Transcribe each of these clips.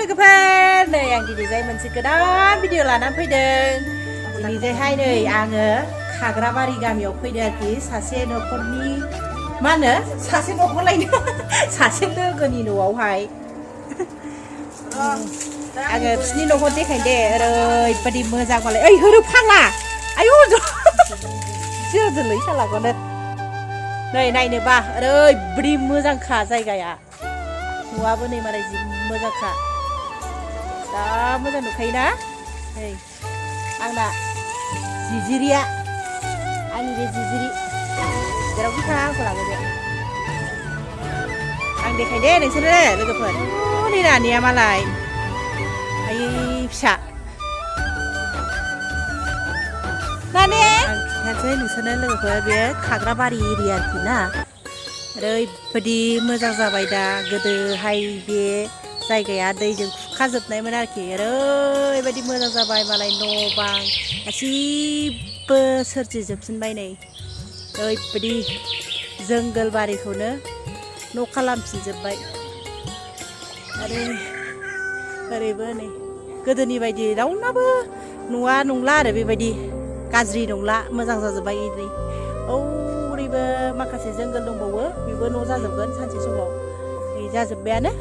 लोगोफोर नै आं दिनै जाय मोनसे गोदान भिडिअ लानानै फैदों दिनै जायहाय नै आङो खाग्राबारि गामियाव फैदों आरोखि सासे न'खरनि मा होनो सासे न'खरलायनो सासे लोगोनि न'आवहाय आङो बिसिनि न'खौ देखायनो दे ओरैबायदि मोजां मालाय ओइ होरो फाग्ला आयु जोदोलै सालाखौनो नै नायनोबा ओरैबायदि मोजांखा जायगाया न'आबो नै मालाय जि मोजांखा दा मोजां नुखायोना नै आंना जिजिरिया आंनि बे जिजिरि जेरावबो थाङा आंखौ लाङो बे आं देखाय दे नोंसोरो लोगोफोर नै नानिया मालाय आयै फिसा नानि आं खिन्थानोसै नोंसोरनो लोगोफोर बे खाग्राबारि एरिया आरोखि ना ओरैबायदि मोजां जाबाय दा गोदोहाय बे जायगाया दैजों खुरखाजोबनायमोन आरोखि ओरैबायदि मोजां जाबाय मालाय न' बां गासिबो सोरजिजोबफिनबाय नै ओरैबायदि जोंगोल बारिखौनो न' खालामफिनजोबबाय आरो ओरैबो नै गोदोनि बायदि रावनाबो न'आ नंला आरो बेबायदि गाज्रि नंला मोजां जाजोब्बाय नै ओरैबो माखासे जोंगोल दंबावो बेबो न' जाजोबगोन सानसे समाव नै जाजोब्बायानो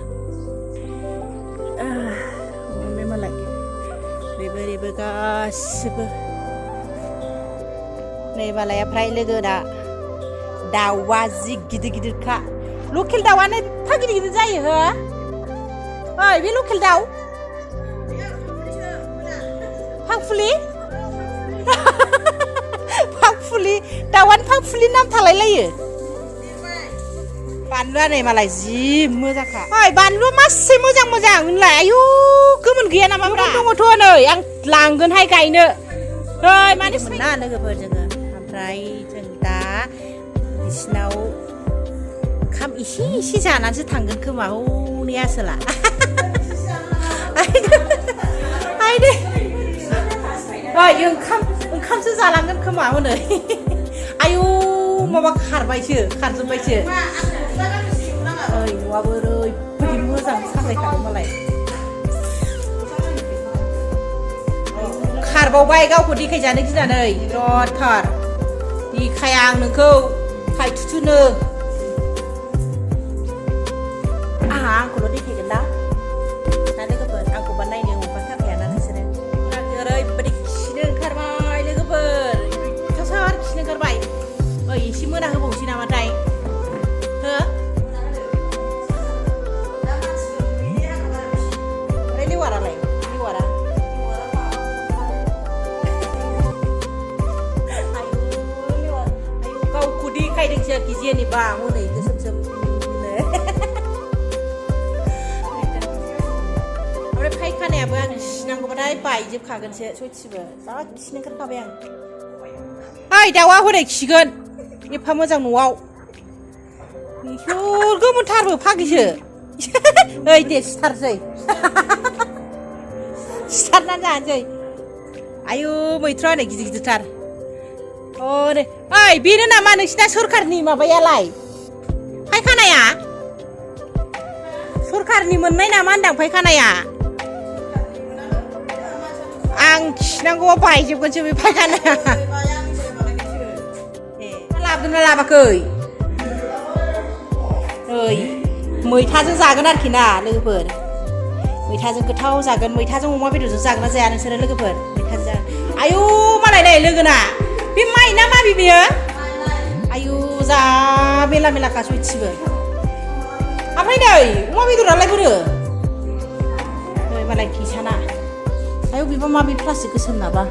मालाय ओरैबो गासिबो नै मालाय ओमफ्राय लोगोना दाउआ जि गिदिर गिदिरखा लकेल दाउआनो एफा गिदिर गिदिर जायो हो ओइ बे लकेल दाउ फांफुलि फांफुलि दाउआनो फांफुलि नाम थालायलायो बानलुआ नै मालाय जि मोजांखा ओइ बानलुआ मासे मोजां मोजां होनलाय आयु गोमोन गैया नामा दङथ' नै आं लांगोनहाय गायनो ओइ माने ना लोगोफोर जोङो ओमफ्राय जों दा बिसिनाव ओंखाम एसे जानानैसो थांगोन खोमा हौनि आसोला आयदे ओइ ओंखामसो जालांगोन खोमा हनै आयु माबा खारजोब्बायसो ओइ न'आबो ओरैबायदि मोजां साजायखादों मालाय खारबावबाय गावखौ देखायजानो गिनानै बिरादथार देखाया आं नोंखौ खायथुथुनो आंखौल' देखायगोन दा लोगोफोर आंखौबा नायनो अबाथारखायाना नोंसोरो ओरैबायदि खिनो ओंखारबाय लोगोफोर सार खिनो ओंखारबाय ओइ एसे मोना होबावसै नामाथाय हो ओमफ्राय लेवारालाय लेवारा गावखौ देखायदोंसो आरोखि जेनेबा हनै गोसोम ओमफ्राय फायखानायाबो आं खिनांगौबाथाय बायजोबखागोनसो सयथिबो जा खिनो ओंखारखाबाय आं ओइ दाउआ हरै खिगोन एफा मोजां न'आव इसोर गोमोनथारबो फाग्लिसो ओइ दे सिथारसै सिथारनानै जानोसै आयु मैथ्रुआ नै गिदिर गिदिरथार ओरै ओइ बेनो नामा नोंसिना सरखारनि माबायालाय फायखानाया सरखारनि मोननाय नामा होनदां फायखानाया आं खिनांगौआ बायजोबगोनसो बे फायखानाया लाबोदोंना लाबाखै ओइ मैथाजों जागोन आरोखि ना लोगोफोर मैथाजों गोथाव जागोन मैथाजों अमा बेदरजों जागोन ना जाया नोंसोरो लोगोफोर मैथाजों जागोन आयु मालाय नै लोगोना बे माइ ना माबि बेयो आयु जा मेला मेलाखा सयथिबो ओमफ्राय नै अमा बेदरालाय बोरो नै मालाय किसाना आयु बेबा माबि प्लास्टिक गोसोम नाबा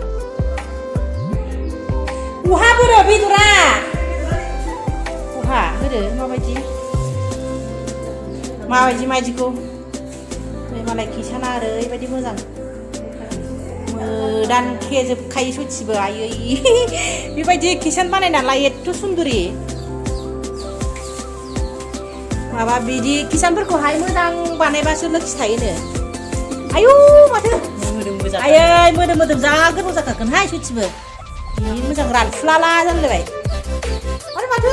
उहा बोरो बेदरा उहा होरो माबायदिखौ नै मालाय किसाना ओरैबायदि मोजां मोदानखेजोबखायो सयथिबो आयै बेबायदि किसान बानायना लायो एथ' सुन्दुरि माबा बिदि किसानफोरखौहाय मोजां बानायबासो लोखि थायोनो आयु माथो आयै मोदोम जा गोथाव जाखागोनहाय सयथिबो जि मोजां रानफुलाला जालायबाय आरो माथो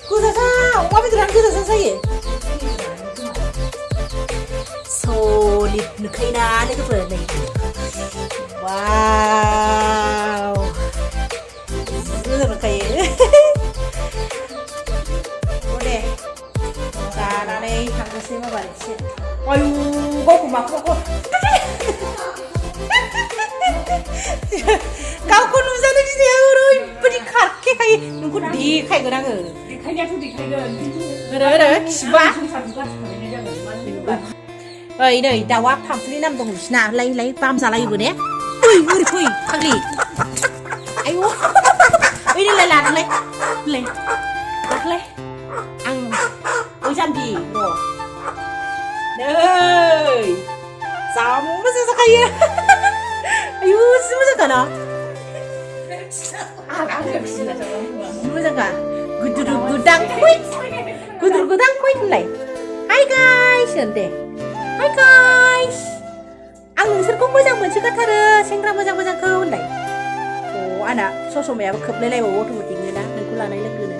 गोजाजा अमा बेदरानो गोजाजा जायो सलिड नुखायोना लोगोफोर नै वाव नुखायो दे जानानै थांनोसै माबार एसे आयु गावखौ माखौ गावखौ नुजानो गिनाया ओरैबायदि खारखेखायो नोंखौ देखायगोन आङो देखायनायाथ' देखायगोन खिबा ओइ नै दाउआ फामफ्लिनि नाम दं नोंसिना लाय बाम जालायोबो ने ओरै फै फाग्लि आयु ओइ नै लादोलाय आं ओइ जाम्बि र' नै जा मोजां जाखायो आयु जि मोजांखाना मोजांखा गुदुरु गुदां फै होनलाय हाय गाइस होन दे हाय गाइस आं नोंसोरखौ मोजां मोनसोगारथारो सेंग्रा मोजांखौ होनलाय आंना ससमायाबो खोबलायलायबावो अट'मेटिकनो ना नोंखौ लानाय लोगोनो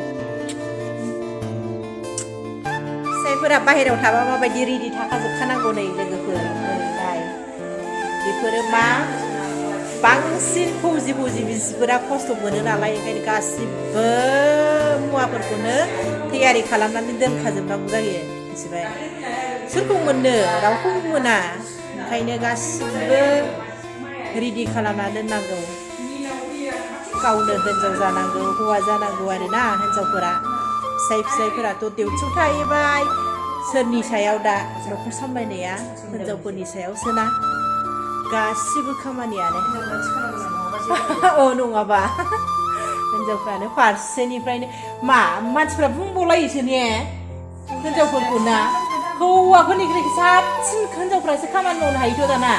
फिसाइफोरा बाहेरायाव थाबा माबायदि रेडि थाखाजोबखानांगौ नै लोगोफोर ओरैहाय बेफोरो मा बांसिन फौजि बिसिफोरा खस्थ' मोनो नालाय ओंखायनो गासिबो मुवाफोरखौनो तैयारि खालामनानै दोनखाजोबनांगौ जायो मिथिबाय सोरखौ मोननो रावखौबो मोना ओंखायनो गासिबो रेडि खालामना दोननांगौ गावनो हिन्जाव जानांगौ हौवा जानांगौ आरोना हिन्जावफोरा फिसाइफोराथ' डिउटियाव थाहैबाय सोरनि सायाव दा न'खर सामलायनाया हिन्जावफोरनि सायावसोना गासिबो खामानियानो औ नङाबा हिन्जावफ्रानो फारसेनिफ्रायनो मानसिफ्रा बुंबावलायोसो ने हिन्जावफोरखौ ना हौवाफोरनिख्रुइ साबसिन हिन्जावफ्रासो खामानि मावनो हायोथ' दाना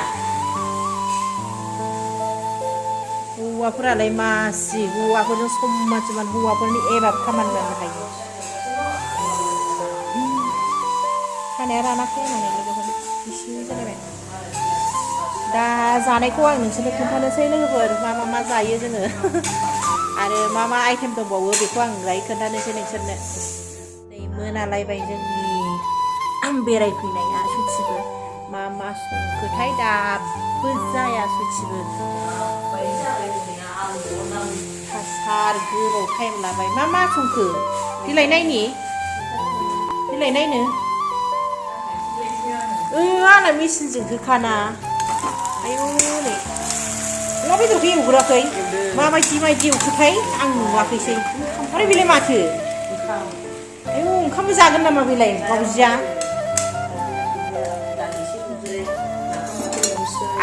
हौवाफोरालाय मासि हौवाफोरजों समान हौवाफोरनि एबाब खामानि मावनो हायो खानाया रानाखै माने लोगोफोर इसे जालायबाय दा जानायखौ आं नोंसोरनो खोन्थानोसै लोगोफोर मा जायो जोङो आरो मा आइटेम दंबावो बेखौ आं दायो खोन्थानोसै नोंसोरनो नै मोनालायबाय जोंनि बेरायफैनाया सुथिबो मा संखोथाय दाबो जाया सुथिबो हासार गोबाव टाइम लाबाय मा संखो बिलाइ नायनो आंना मेचिनजों होखाना आयु नै अमा बेदरखौ एवग्राखै माबायदि एवखोथाय आं नुवाखैसै आरो बेलाय माथो आयु ओंखामबो जागोन नामा बेलाय मावजिया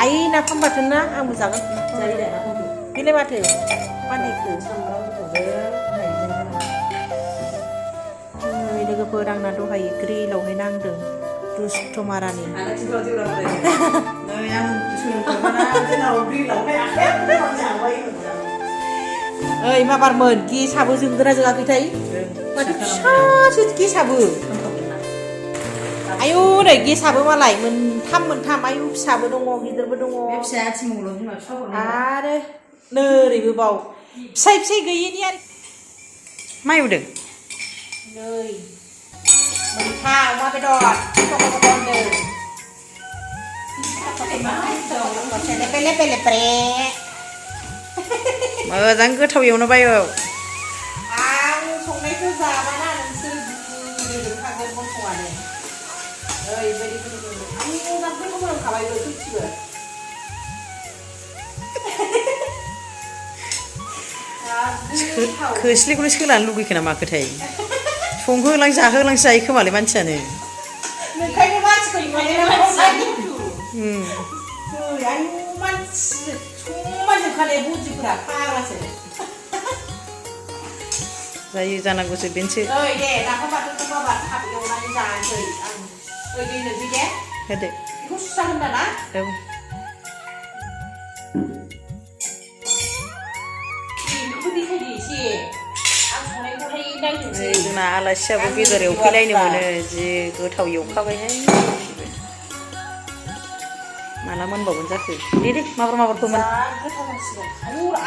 आइ नाफाम बाथोन ना आंबो जागोन बेलाय माथो मानिखो लोगोफोर आंना दहाय ग्रिलावहाय नांदों दुस्थ' मारानि ओइ माबारमोन गेसाबो जोंगोना जोङाखैथाय माथो फिसासो गेसाबो आयु नै गेसाबो मालाय मोनथाम आयु फिसाबो दङ गिदिरबो दङ आरो नोरैबो बाव फिसाय गैयिनि आरो मा एवदों नै मैथा अमा बेदर मोजां गोथाव एवनो बायो आं संनायखौ जाबाना नोंसोर थांगोन बन्थ'आनो ओरैबायदि आं गाबफोरखौ मोनखाबायबो सुथिबो खोस्लिखौनो सोलानो लुगैखो ना माखोथाय संहोलां जाहोलां जायो खोमालै मानसियानो नोंखायनो मानसिखौ मानसि समायजोबखानाय बुद्धिफोरा फाग्लासो जायो जानांगौसो बेनोसै ओइ दे नाफाम बाथोनखौ माबा थाब एवनानै जानोसै आं ओइ दै होनोसै दे होदो बेखौ सुस्रा होनदा ना औ जोंना आलासियाबो बेदर एवफैलायनो मोनो जि गोथाव एवखाबायहाय माला मोनबावगोन जाखो दे माबारखौ मोन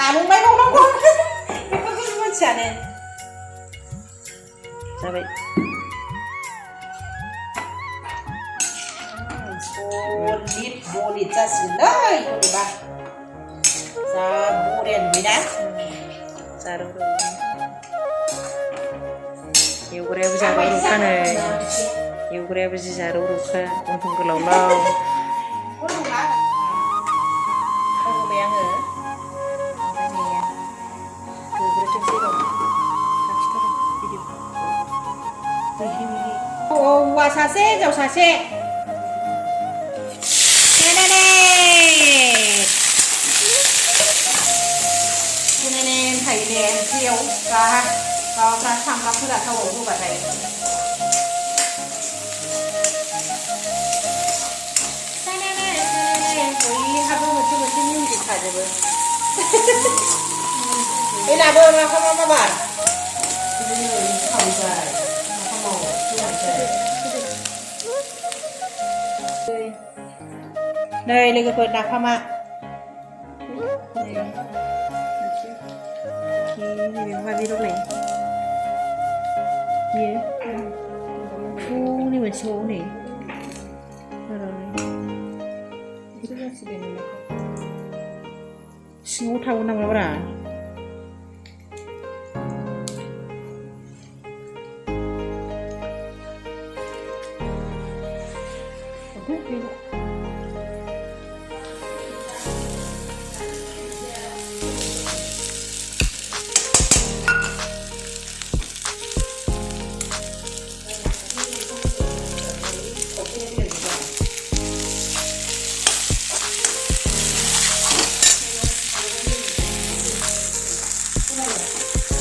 आलंलाय मावनांगौ बेफोरखौ मिथियानो जाबाय बलिद जासिगोनलै बोरैबा जा बरिया नुयोना जारौ रौ एवग्रायाबो जारौ रौखानो एवग्रायाबो जि जारौ रौखा गन्थं गोलाव लाव होबाय आङो हौवा सासे हिन्जाव सासे थायो दे ओंख्रियाव माबाफ्रा सामब्रामफोरा थावआव होबाथाय बयहाबो मोनसे मोनसे मिउजिक थाजोबो बेनाबो मा बार नै लोगोफोर नाफामा माबि रंलाय बेयो नै मोनसेबाव नै सिङाव थागौ नामाब्रा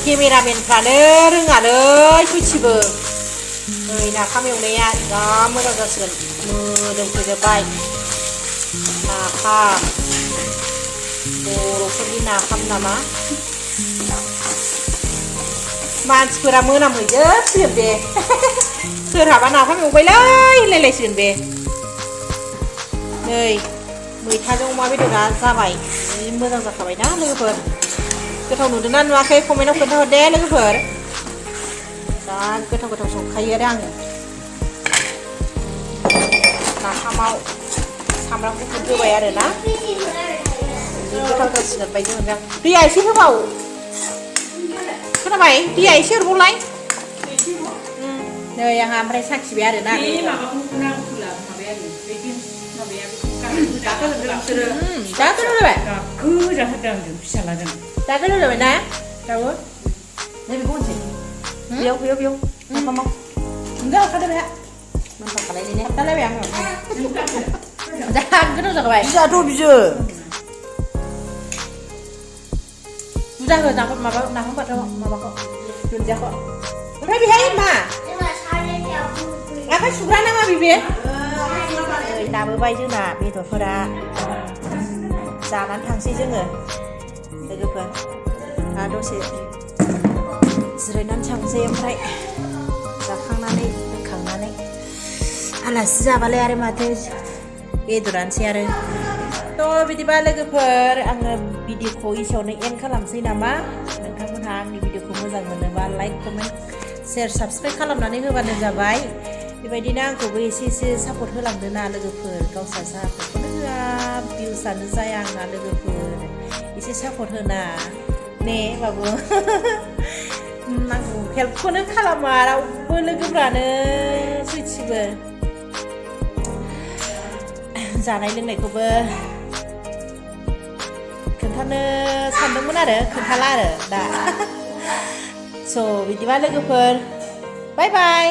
केमेरामेनफ्रानो रोङालै सयथिबो नै नाफाम एवनाया जा मोजां जासिगोन मोदोमफैजोबबाय नाफाम बर'फोरनि नाफाम नामा मानसिफोरा मोनामहैजोबसिगोन बे सोरहाबा नाफाम एवबायलै होनलायलायसिगोन बे नै मैथाजों अमा बेदरा जाबाय जि मोजां जाखाबायना लोगोफोर गोथाव नुदोंना नुवाखै कमेन्टआव खोन्थाहर दे लोगोफोर जा गोथाव संखायो आरो आङो नाफामाव सामब्राम गुफुर होबाय आरो ना गोथाव जासिगोन बायदि मोनदों दैया एसे होबाव खोनाबाय दैया एसे हरबावलाय नै आंहा ओमफ्राय साखिबाय आरो ना दाखोन होबाय गोजा होदों आंजों फिसालाजों दाखोन होबाय ना दावो नै बेखौ होनसै बेयाव नाफामाव मोनजा हरखादो बेहा मोनफाखालायलै ने हरखालायबाय आङो जा गोथाव जाखाबाय बिजाथ' बिजो बुरजा हो माबा नाफाम बाथौ माबाखौ दुन्दियाखौ ओमफ्राय बेहाय मा आखाइ सुग्रा नामा बे लाबोबाय जोंना बेदरफोरा जानानै थांसै जोङो लोगोफोर दसे जिरायनानै थांसै ओमफ्राय जाखांनानै लोंखांनानै आलासि जाबालाय आरो माथो बेदरानोसै आरो थ' बिदिबा लोगोफोर आङो भिडिअखौ एसेयावनो एन्ड खालामसै नामा नोंथांमोनहा आंनि भिडिअखौ मोजां मोनोबा लाइक कमेन्ट शेयार साबस्क्राइब खालामनानै होबानो जाबाय बेबायदिनो आंखौबो एसे सापर्ट होलांदो ना लोगोफोर गावसा सापर्टखौनो होआ भिउसआनो जाया आंना लोगोफोर एसे सापर्ट होना ने बाबु आंखौ हेल्पखौनो खालामा रावबो लोगोफ्रानो सयथिबो जानाय लोंनायखौबो खोन्थानो सानदोंमोन आरो खोन्थाला आरो दा स' बिदिबा लोगोफोर बाय बाय